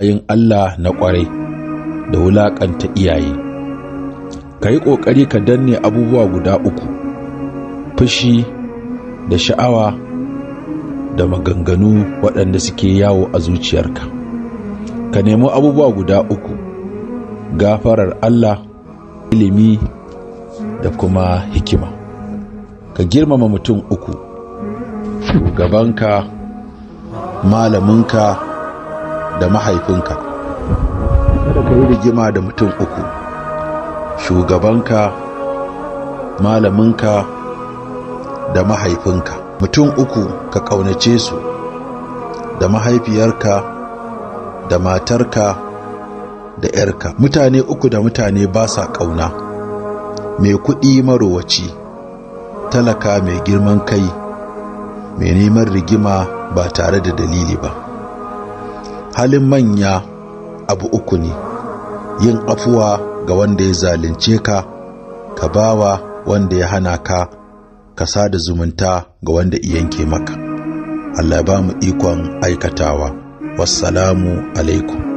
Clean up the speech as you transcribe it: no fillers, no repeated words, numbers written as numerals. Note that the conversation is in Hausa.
Yin Allah na ƙwarai da wulaƙanta iyaye. Ka yi ƙoƙari ka danne abubuwa guda uku: fushi da sha'awa da maganganu waɗanda suke yawo a zuciyarka. Ka nemi abubuwa guda uku: gafarar Allah, ilimi da kuma hikima. Ka girmama mutum uku: shugabanka, malaminka da mahaifinka. Kada ka yi rigima da mutum uku: shugabanka, malaminka da mahaifinka. Mutum uku ka ƙaunace su: da mahaifiyarka da matarka da ‘yarka. Mutane uku da mutane ba sa ƙauna: mai kuɗi marowaci, talaka mai girman kai, mai neman rigima ba tare da dalili ba. Halin manya abu uku ne: yin afuwa ga wanda ya zalunce ka, ka bawa wanda ya hana ka, ka sada zumunta ga wanda i yanke maka. Allah ya ba mu ikon aikatawa. Wassalamu alaikum.